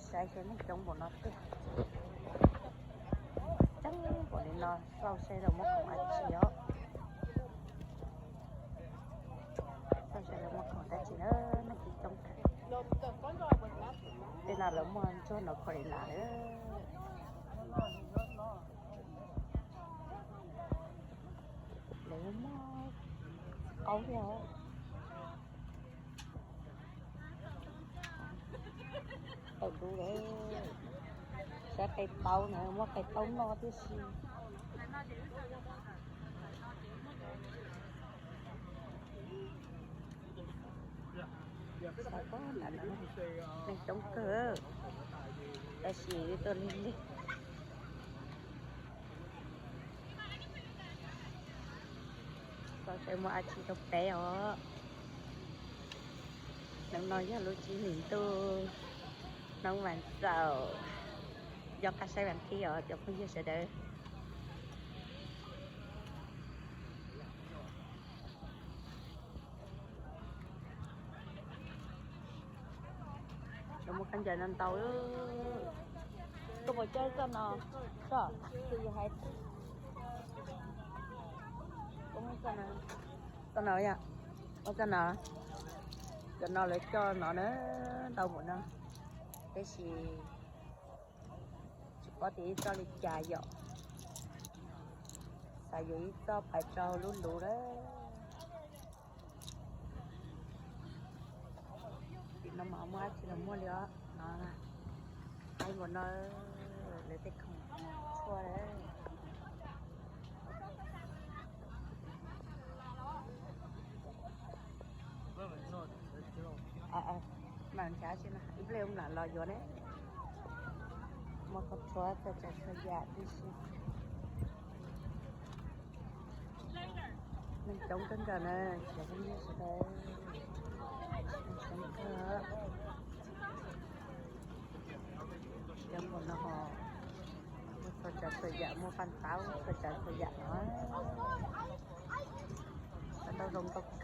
Saib saib neeg coob npaum no twg. Coob npaum li no, xauj saib los muaj khoom dab tsi os. Xauj saib los muaj khoom dab tsi na, neeg coob kawg. Tej no lawv muaj ntsuag no kho li na lawm. Lawv muaj qaub thiab. Tau dub lawm. Saib qe taub na, muaj qe taub noj tib si. Saib pob nram no, neeg coob kawg, tab sis tuaj lig lig. Xauj saib muaj dab tsi rau peb os. Hnub no yog lub tsib hlis ntuj, hnub vas xaum, yog qab saib vas thib os cov phooj ywg sawv daws. Lawv muaj khaub ncaws no ntau. Koj puas coj txoj no? Koj, tus yus hais, koj muaj txoj no? Txoj no yom, muaj txoj no. Cov no lawv coj no na, ntau npaum no, tab sis tsis paub tias ib txoj li cas yom. Xav yuav ib txoj pais rau lub luv lawm. Tim no mas muaj dab tsi los muaj li os no. Qaib npaum no, lawv tej khoom txhua lawm. Mam nrhav tsis no ib pliag mam los yuav ne. Muaj qhov tshuav txhua tsav txhua yam tib si. Neeg coob kawg nkaus na, cov phooj ywg sawv daws, neeg coob kawg. Cov npaum no ho muaj txhua tsav txhua yam, muaj paj ntaub txhua tsav txhua yam no. Paj ntaub zoo nkauj kawg,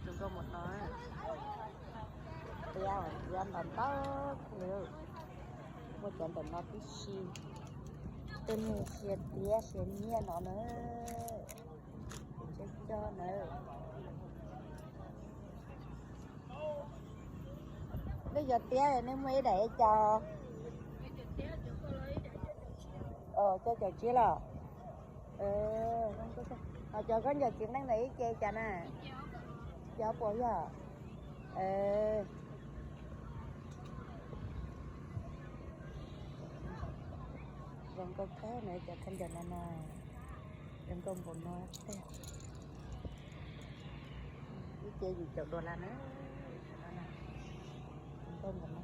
zoo nkauj npaum no. Tiab, tiab ntau ntau kawg li. Muaj cov ntawm no tib si, tej niag sia tiab sia nyiaj no na. Cov cog na. Nej cov tiab nej muaj ib daim li cas? Coj caum tsib los? Ho cov khaub ncaws txiv neej ntawd ib ce cas na? Cov puas yog? Zoo nkauj kawg na cov khaub ncaws no na. Zoo nkauj npaum no tiag. Ib ce yim caum dollar na. Zoo nkauj npaum no.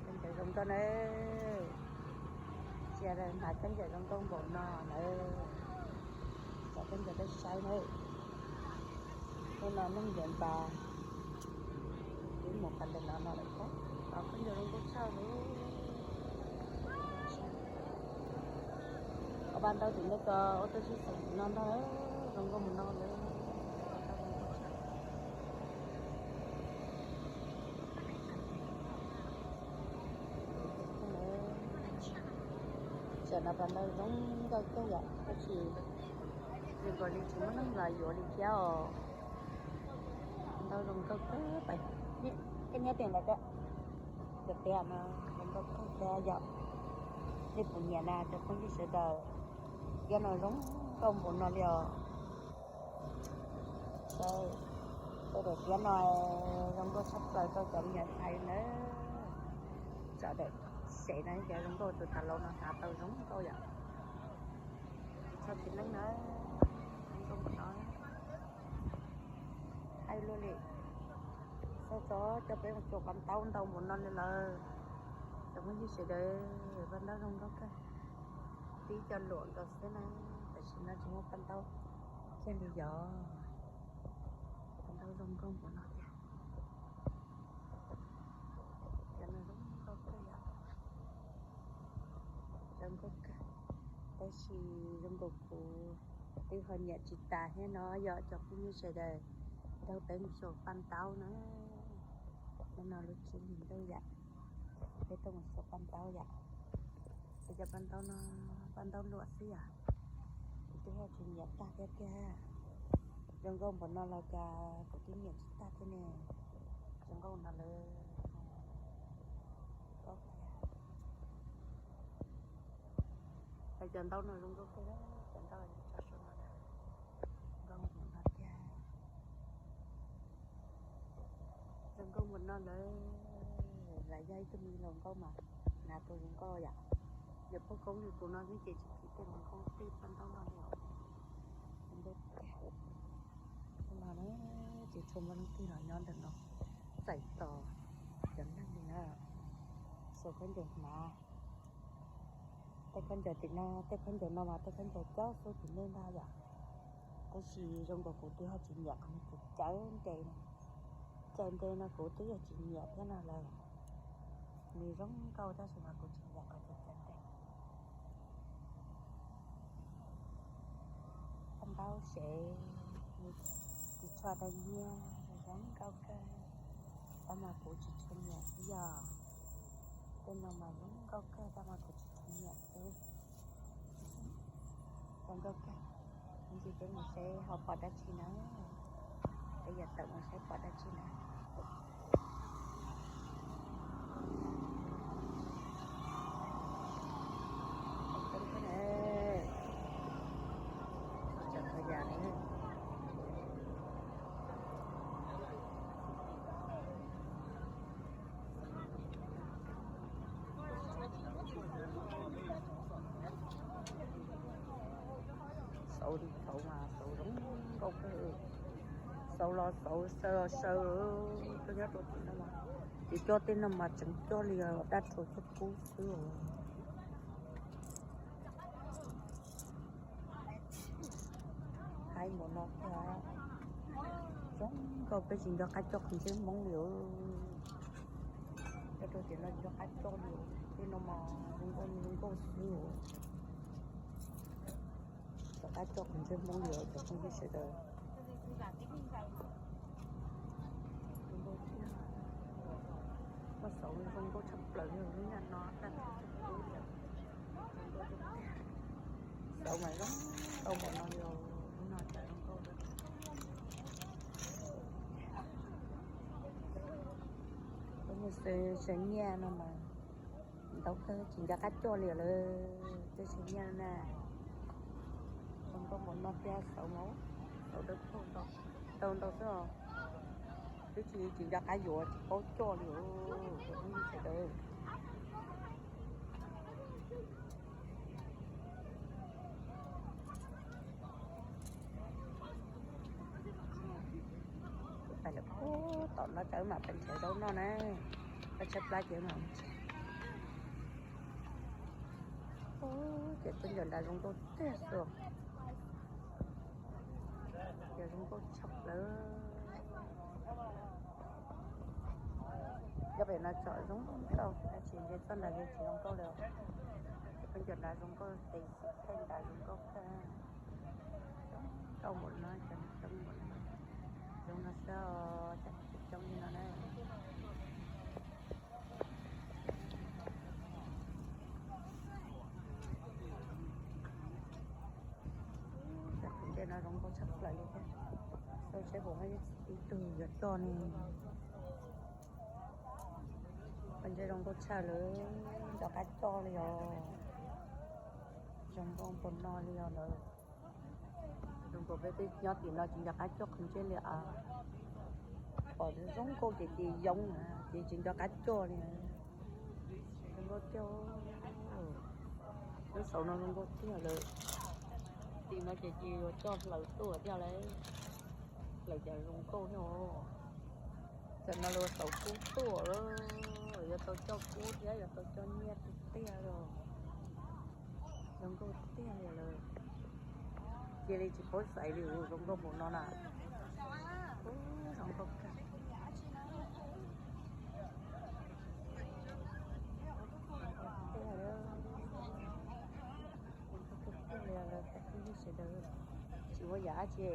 Khaub ncaws zoo nkauj na. Cia hnav khaub ncaws zoo nkauj npaum no na. Cov khaub ncaws peb saib na. Hnub no neeg ntiav npas, ib mus qhov ntawm no no lawm, khaub ncaws zoo nkauj tshaj li. Au, paj ntaub tim nej ko ua tau sib xeem no ntag, zoo nkauj mus no lawm. Tam no paj ntaub zoo nkauj kawg yom, tab sis zoo nkaus li tsis muaj neeg los yuav li thiab os. Paj ntaub zoo nkauj kawg, koj nyob tim ntawd, cov tiab no zoo nkauj kawg thiab yom. Nej puas nyiam na cov phooj ywg sawv daws? Tiab no zoo nkauj npaum no li os. Tej daim tiab no zoo nkauj tshaj plaws rau cov me nyuam ntxhais nawb. Cov daim sev no ces zoo nkauj, tus tas laus no hnav tau zoo nkauj yom. Txog txiv neej na, zoo nkauj npaum no. Thaij luaj li. Txog tso, coj peb mus cuam paj ntaub ntau npaum no li lawm. Cov phooj ywg sawv daws, paj ntaub zoo nkauj kawg. Tib co luam nkaus xwb na, tam sim no tsis muaj paj ntaub kiag li yom. Paj ntaub zoo nkauj npaum no tiag. Cov no zoo nkauj kawg yom. Zoo nkauj kawg, tab sis zoo nkaus kuv twb ho nyiam tsis tas thiab no yom cov phooj ywg sawv daws. Nrog peb mus cuam paj ntaub na. No lub tsev nws ntau yam, peb tuaj mus xauv paj ntaub yam. Peb cov paj ntaub no, paj ntaub luam xwb yom. Kuv twb ho tsis nyiam tag thiab tiag. Zoo nkauj npaum no los cas kuv twb nyiam tsis tag thiab ne. Zoo nkauj no lawm. Cov ntaub no zoo nkauj kawg, cov ntaub tso su no na, zoo nkauj npaum no tiag. Zoo nkauj npaum no lawm, lam yog ib tug me hluas nkauj mas hnav tau zoo nkauj yom. Yog pog koob li kuv no xwb ces tsis kim tej hluas nkauj tej paj ntaub no li os. Zoo nkauj tiag. Hnub no na, tsis tshua muaj leej twg los nyob ntawm no, txais tos cov neeg li na, xauv khaub ncaws hnav. Tej khaub ncaws tim no, tej khaub ncaws no mas tej khaub ncaws cob xub tim nej ntag yom. Tab sis zoo nkaus kuv twb ho tsis nyiam qhov nws cawv nres, cawv nres no kuv twb yog tsis nyiam thiab no lawm. Nws zoo nkauj tab sis mas kuv tsis nyiam qhov cawv cawv nres. Paj ntaub sev, tsis tshua dai nyiaj, zoo nkauj kawg, tab mas kuv tsis tshua nyiam xwb yom. Tej no mas zoo nkauj kawg tab mas kuv tsis tshua nyiam xwb. Zoo nkauj kawg. Ib ntsis peb mus saib ho pom dab tsi na. Peb yuav tawm mus saib pom dab tsi na. Xauv li xauv mas xauv zoo nkauj kawg. Xauv los xauv, saw los saw. Tuaj nyob rau tim no mas, ces coj tej no mas tseem coj li dab rhuav coj kub xwb os. Haib npaum no thiab. Zoo nkauj, peb tsis nco qab coj qhov ntsej Hmoob li. Coj rau tim no tsis nco qab coj li. Tej no mas zoo nkauj, zoo nkauj xwb os. Nco qab coj qhov ntsej Hmoob li os cov phooj ywg sawv daws. Muaj xauv zoo nkauj tshaj plaws li lub nyam no, tag nrho cov kub tias zoo nkauj tiag tiag. Xauv mas zoo nkauj npaum no li, lub no cas zoo nkauj. Peb mus saw nyiaj no mas ntau kawg tsis nco qab coj li lawm, tej saw nyiaj na. Zoo nkauj npaum no thiab xauv mas, xauv dawb paug ntau, tau ntau xwb os. Twb tsis, tsis nco qab yuav, tsis paub coj li os, cov phooj ywg sawv daws. Kuv pais lawm puag tom no, tsam mam pais nrhiav zaub noj na. Peb tshaib plab ces mam nrhiav. Ces khaub ncaws nrad zoo nkauj tiag xwb. Ces zoo nkauj tshaj plaws. Cov pem no tsom zoo nkauj, tab sis ntshe txoj nrad ntshe tsis zoo nkauj li. Ces khaub ncaws nrad zoo nkauj, tes xim theej nrad zoo nkauj kawg. Zoo nkauj npaum no, cov no coob npaum no. Zoo no xwb, cov no tsis coob li no na. Cov qhov ntsej no zoo nkauj tshaj plaws li thiab. Xauv seb puas muaj ib tug yuav coj ne. Qhov ntsej zoo nkauj tshaj lawm, nco qab coj li os. Zoo nkauj npaum no li os lawm. Zoo nkaus peb twb nyob tim no tsis nco qab coj qhov ntsej li as. Pom zoo nkauj ces ces yoo, ces tsis nco qab coj li. Zoo nkauj tiag. Lub xauv no zoo nkauj tiag lawm. Tim no ces ces yuav coj hlaws tuaj tiag lawm. Hlaws cas zoo nkauj thiab os. Tam no lawv xauv kub tuaj lawm, yuav tau coj kub thiab yuav tau coj nyiaj tiag tiag los. Zoo nkauj tiag li lawm. Cia li tsis paub xaiv li, zoo nkauj npaum no na. Zoo nkauj kawg. Tsis ua yam dab tsi,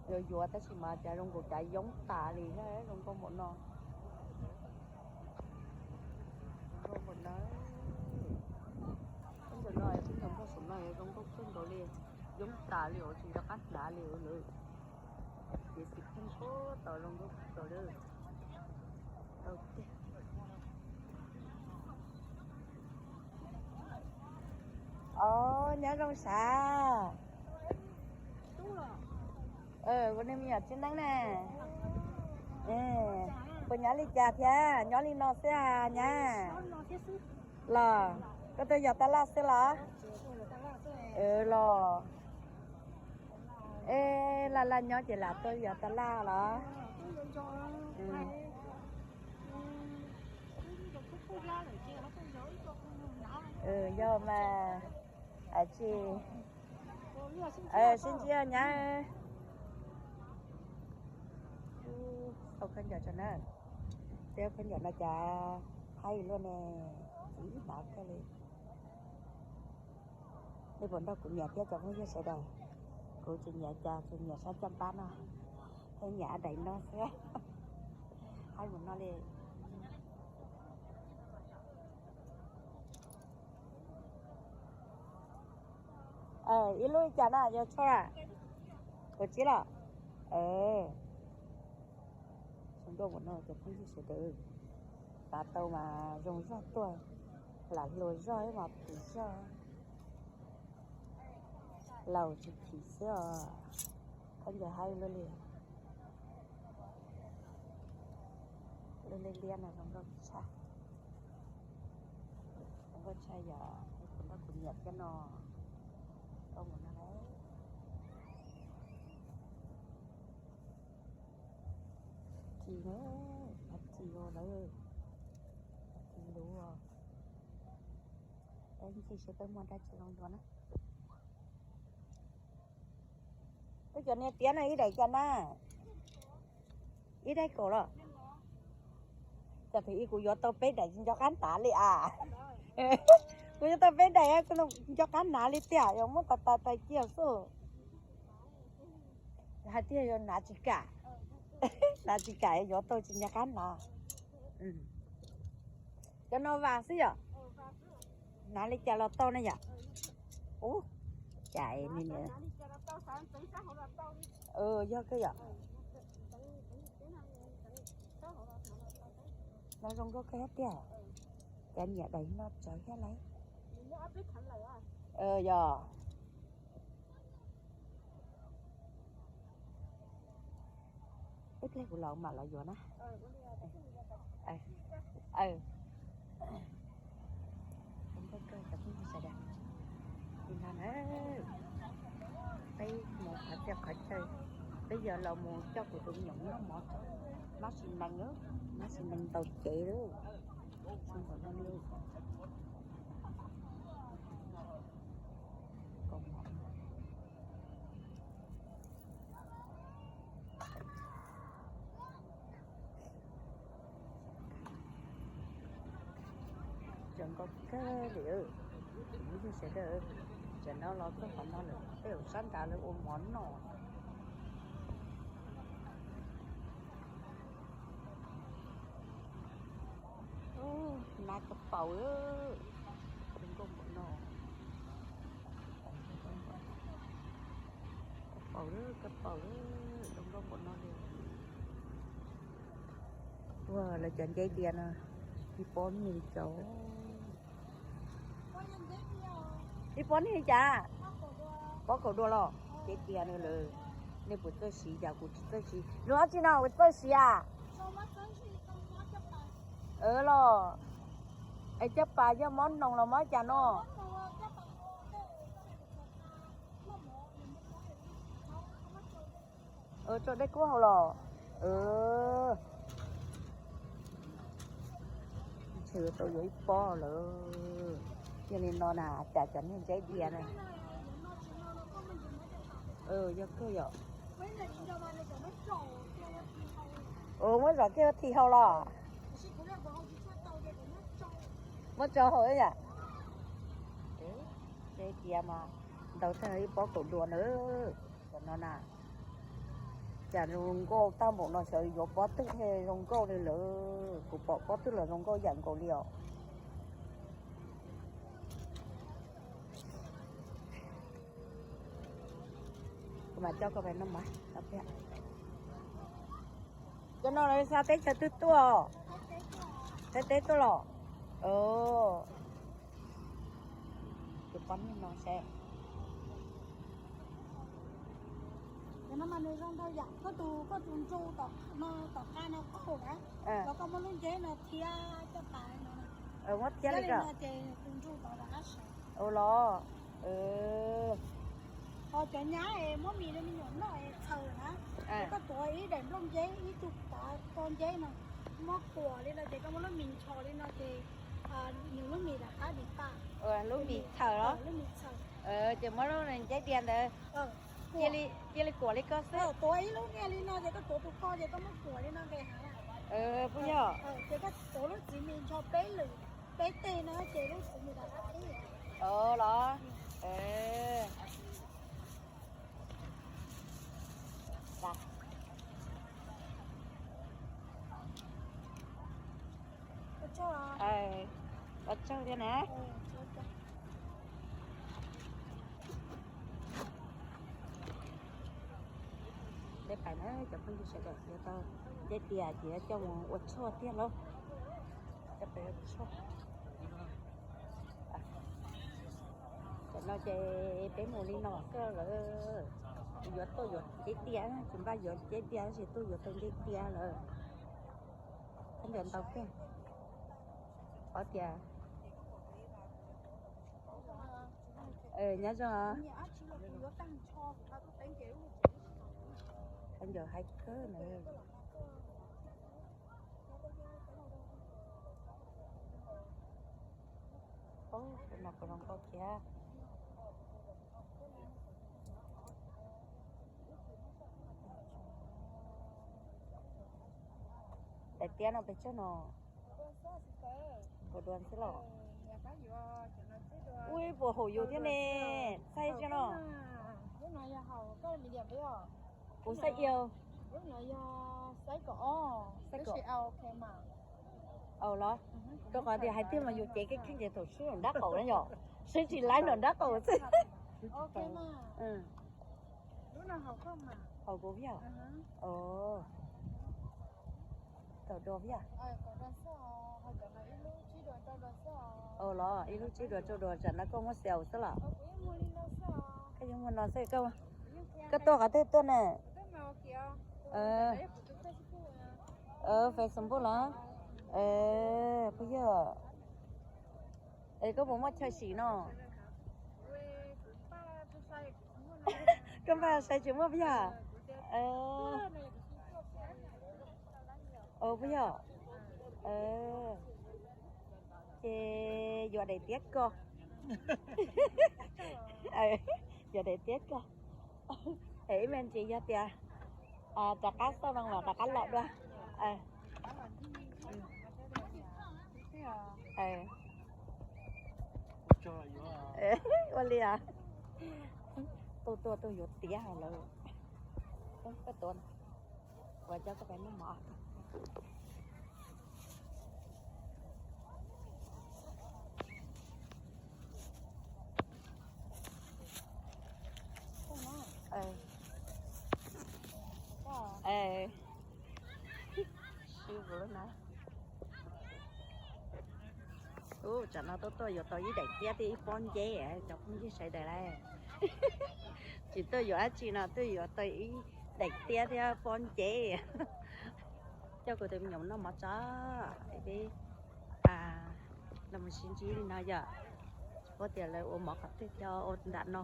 Yuav yuav tab sis mas cas zoo nkaus cas yoob tas li, zoo nkauj npaum no. Zoo nkauj npaum no. Tus no, tus npog saum no zoo nkauj kawg nkaus li, yoob tas li os, tsis nco qab hnav li lawm. Ces xim pheej puag tod zoo nkauj tod lawm. Os, nyob zoo sav. Kuv niag me nyuam txiv neeb ne. Puas nyob li cas thiab, nyob li no xwb nyab? Los koj tuaj yos tab laj xwb los? Los. Es laj laj nyob ces lam tuaj yos tab laj los? Yog mas, tsis, sib ntsib nyab. Tau khaub ncaws tso na. Teb khaub ncaws no cas haib luaj ne, txiv ib hnav kawg li. Nej puas nrog kuv nyiam thiab cov phooj ywg sawv daws? Kuv tsis nyiam cas, tsis nyiam sab caj npab no, thiab nyiam daim no xwb. Haib mus no li. Ib lub li cas na, yog tsho a? Kaum tsib los? Zoo nkauj ua no cov phooj ywg sawv daws, xav tau mas zoo zog tuaj, lam hluas zog mas phim zog, laus tsis phim xwb os. Khaub ncaws haib luaj li, luaj li liab no zoo nkauj tshaj. Zoo nkauj tshaj yom, kuv nrog kuv niam thiab no, nkauj mus no lauj. Ci, ci lawm, ci lus. Peb ntxig seb peb muaj dab tsi zoo dua na. Peb cov niag tiab no ib daim cas na? Ib daim kaum los? Cas thaum ub kuv yuav tau peb daim tsis nco qab hnav li as. Kuv yuav tau peb daim nco qab hnav li tiag, yuav muab tas tas tais cia xwb. Hais tias yuav hnav tsis kam, hnav tsis kam yuav tau tsis nco qab hnav. Cov no vas xwb yom? Hnav li cas los tau ne yom? Ub, cas ni, yog kawg yom? No zoo nkauj kawg tiag. Cas nyiam daim no tsawv thiab lauj. Yog. Ib pliag kuv los mam los yuav na. Zoo nkauj kawg cov phooj ywg sawv daws. Li no na, peb mus qhov txhia qhov chaw, peb yog los mus coj kuv tus me nyuam noj mov, mab sis nees, mab sis nees ntaus cev lauj. Zoo nkaus no li. Zoo nkauj kawg li, phooj ywg sawv daws. Tam no los txog qhov no lawm, peb ua sab nrad lawv ua mov noj. Nab kab paus, zoo nkauj npaum no. Kab paus, kab paus, zoo nkauj npaum no li. Ua lawv cov nceb diav no, ib pob ib nyuag li cas. Ib pob ib nyuag li cas? Pob kaum dua los? Nceb diav no lawm. Nej puas txawj siv? Cas kuv tsis txawj siv. Zoo dab tsi no kuv txawj siv a? Los, es caj pas yog mob noog los mob cas no? Tso dej kub hau los? Ntshe tau yuav ib pob lawm. Yog li no na, cas cov niag nceb diav na. Yog kawg yom. Muab zom kiag thi hau los? Muab tso hauv yom. Nceb diav mas ntau tag ib pob kaum dua na. Cov no na, Cas zoo nkauj tag npaum no, xyov yuav pob twg thiaj zoo nkauj li lawm. Kuv pom pob twg los zoo nkauj yam nkaus li os. Kuv mam coj koj pais noj mov. Cov no lawv xa teb chaws twg tuaj? Teb teb tuaj los? Tus poj niam no seb. Cov no mas nws zoo dhau yam koj tus, koj tus ntsuj tom no, tom qab no qaug na, los koj muab lub nceb no thiab coj pas no. Muab thiab li no ces tus ntsuj tom qab sawv. Ua los. Ho cov nyab es muab mis rau me nyuam noj es txhaws na, ces koj tuav ib daim nplooj nceb, ib tug tav ko nceb no, muab kuam li no ces koj muab lub mis nchos li no ces nws lub mis rov qab dim pam. Lub mis txhaws los? Lub mis txhaws. Ces muab lub nceb diav ntawd cia li kuam li ko xwb. Tuav ib lub niag li no ces koj tuav tus ko ces koj muab kuam li no nqes hav. Puas yog? Ces koj tuav lub txiv mis nchos peb lwm, peb teg no ces lub txiv mis rov qab qhib. Los. Ua tsaug thiab na. Peb pais na cov phooj ywg sawv daws, yuav tau nceb diav ces yuav coj mus ua tshuaj thiab lauj. Coj pais ua tshuaj. Tam no ces peb mus li no kawg lawm. Yuav tuaj yuav nceb diav, tsis npaj yuav nceb diav ces tuaj yuav tau nceb diav lawm. Khaub ncaws ntau kawg. Ob tias nyob zoo. Khaub ncaws haib kawg na. Ub, no puas zoo nkauj thiab. Daim tiab no pes tsawg no? Kaum dua xwb los? Ui, puas haum yus thiab ne? Xaiv tsawg no? Kuv xaiv ib. Xaiv kaum. Au los, rau qhov tias hais tiag mas yus cev kheej kheej ces thaum sub nram nrab qaum na yom, sub tsis laib nram nrab qaum xwb. Haum kuv yom. Kaum dua yom. Au los, ib lub tsib dua rau dua, tsam no koj muab xaus xwb los? Koj yuav muag no xwb. Koj tuaj qhov twg tuaj na? Facebook los? Puas yog? Es koj puas muaj chaw sim no? Koj npaj sai tsis muaj puas yog? Puas yog? Ces yuav daim tiab ko. Yuav daim tiab ko. Es ib me ntsis yog tias rov qab xauj no mas rov qab los dua. Ua li os. Tuaj tuaj tuaj yuav tiab lawm. Koj tuav, ua coj koj pais noj mov. Ub, tsam no tuaj tuaj yuav tau ib daim tiab thiab ib pob nceb, cov phooj ywg sawv daws lauj. Tsis tuaj yuav dab tsi no tuaj yuav tau ib daim tiab thiab pob nceb. Coj kuv tus me nyuam noj mov tso, peb los mus sib ntsib li no yom. Tsis paub tias lawv ua mov qhov twg coj ua nram no.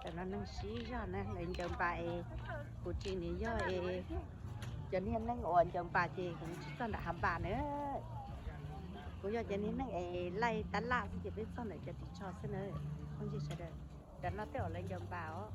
Tam no neeg sib zog na, lawv ncaws npas es kuv tsis nws yog es cov niag neeg uas ncaws npas ces kuv tsis txog nram hav npas na. Kuv yog cov niag neeg es laij tab laj xwb ces peb txog ntawm cov ris tsho xwb na. Phooj ywg sawv daws, tam no tej zaum lawv ncaws npas os.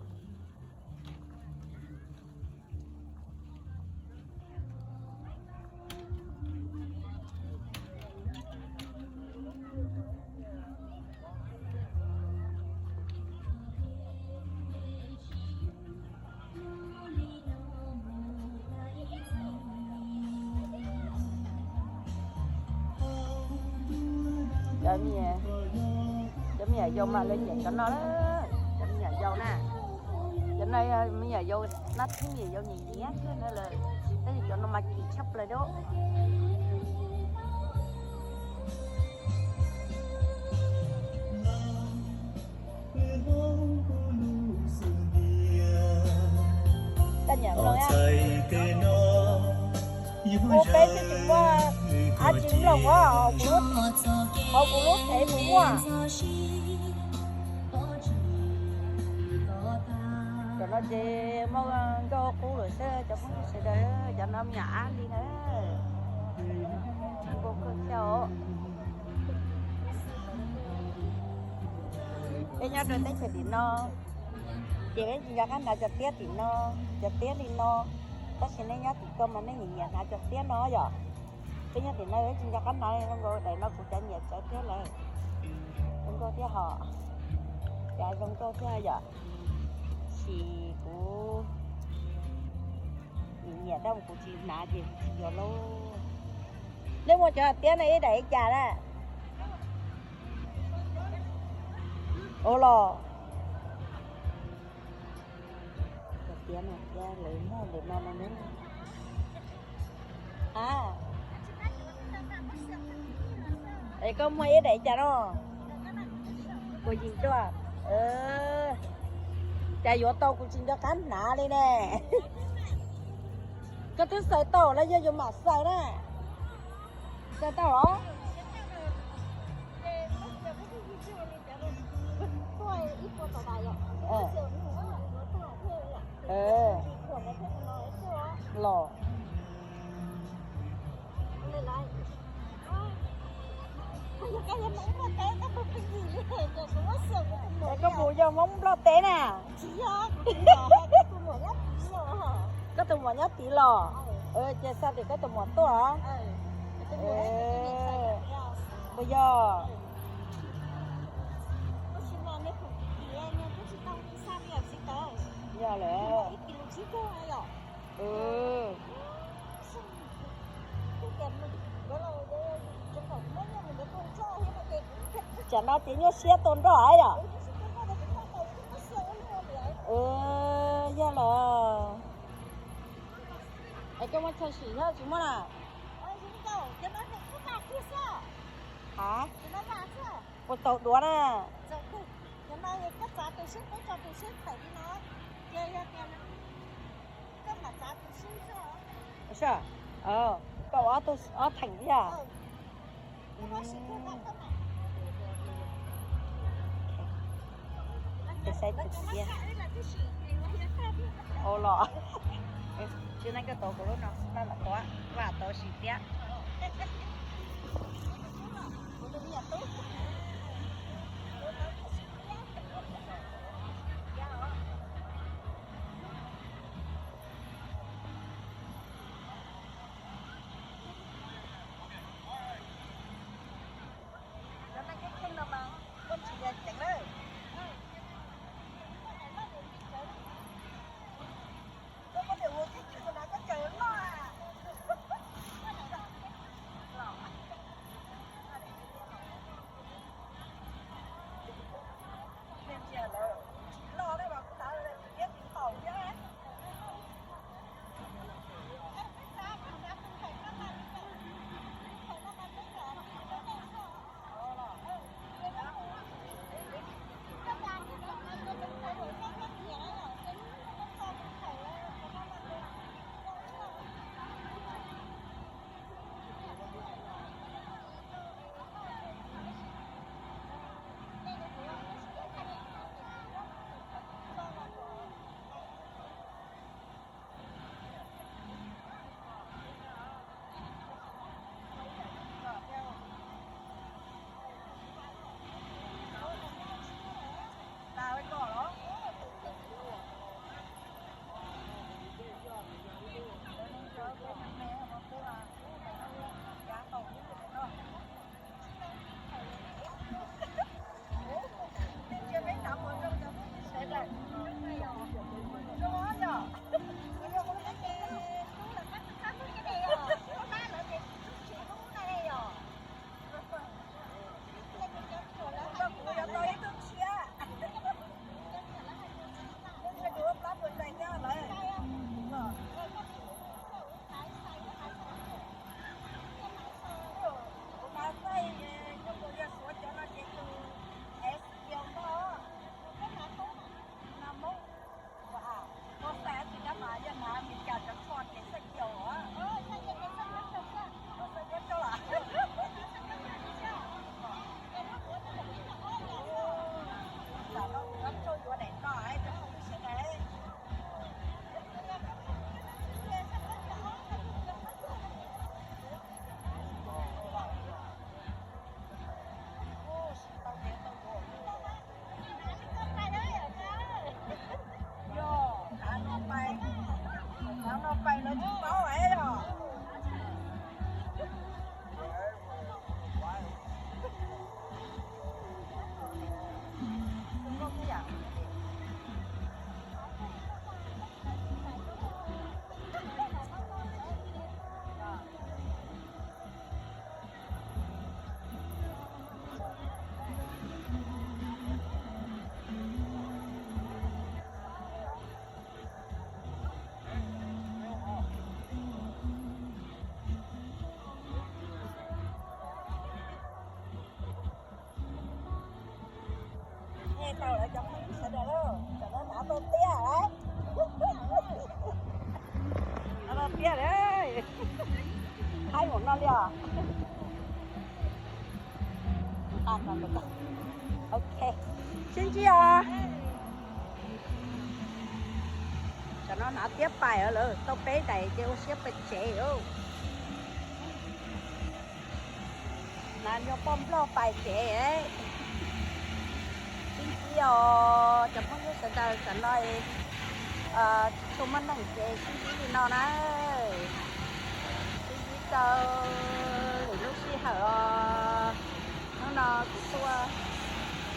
Cov me nyuam yaus mas lawv nyiam cov no, cov me nyuam yaus na. Cov no me nyuam yaus, no me nyuam yaus nyiam nyiam kawg no lawm, tab sis cov no mas kim tshaj plaws dua. Ua peb twb tsis muaj dab tsi mloog, hauv kuv lub thev puas muaj. Cov no ces muaj nkauj qub lawm xwb cov phooj ywg sawv daws, cov no me nyuam ab li na. Nkauj kawg thiab os. Peb nyob rau teb chaws tim no, ces peb tsis nco qab hnav cov tiab tim no, cov tiab li no. Tab sis nej nyob tim ko mas nej nyiam nyiam hnav cov tiab no yom. Peb nyob tim no peb tsis nco qab hnav li, zoo nkaus daim no kuv cov nyiam tsawv thiab lawm. Zoo nkauj thiab hos, cas zoo nkauj thiab yom. Tab sis kuv nyiam nyiam tab sis kuv tsis hnav ces kuv tsis yuav lauj. Nej muaj cov tiab no ib daim li cas na? Ua los, cov tiab no thiab lawv muag ntawm no no ne. A, es koj muag ib daim li cas no? Kuv yim ncuaj. Cas yuav tau kuv tsis nco qab hnav li ne. Koj twb xaws tau los yog yuav mam xaws na? Xaws tau los? Los, koj mus yog Hmoob Nplog teb na? Koj tus muam nyob tid los? Ces xa tim koj tus muam tuaj. Puas yog? Yog lawm. Tsam no txiv nyuaj siab tuaj nrog yom. Yog los, es koj muaj chaw sim thiab tsis muaj na? A, puas tau duav na? Koj ob theem thiab. Ua los, tsis nej koj tau kuv lub no no los kuv vam tau sim thiab. Cov no koj kheej no mas koj tsis yog ceev lawm. Koj muab niam ua tib tug na koj cov loj. Ntsia lawm tsis loj na mas kuv hnav tiab tsis haum thiab. Ok, sib ntsib os. Tam no hnav tiab pais lawm, tau peb daim ces ua siab pais tsev. Hnav nyuag poj nplog pais tsev. Sib ntsib os cov phooj ywg sawv daws, tam no tsis tshua muaj neeg ces sib ntsib li no na. Sib ntsib rau lwm lub sij hawm os. Hnub no kuv tuaj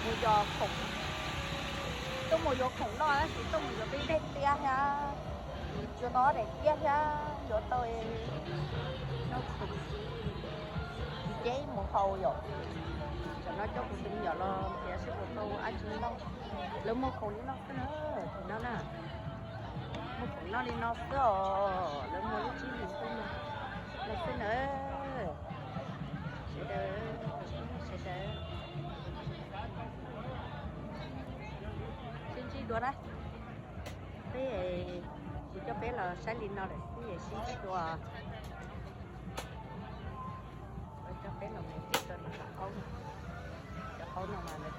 mus yos khoom, tuaj mus yuav khoom noj tab sis tuaj mus yuav peb dej tiab thiab, yuav tau ob daim tiab thiab yuav tau noj khoom, ces mus haus yom. Tam no coj kuv tus me nyuam los nrhiav seb puas tau dab tsi noj. Lawv muag khoom li no xwb na, tam no na. Muag khoom noj li no xwb os, lawv muag lub tsib hlis xwb no, no xwb na. Sawv daws, sawv daws, sib ntsib dua na. Peb, kuv coj peb los saib li no lawm xwb, sib ntsib dua. Coj peb los mus tim rau nram qaum no, cov qaum no mas lawv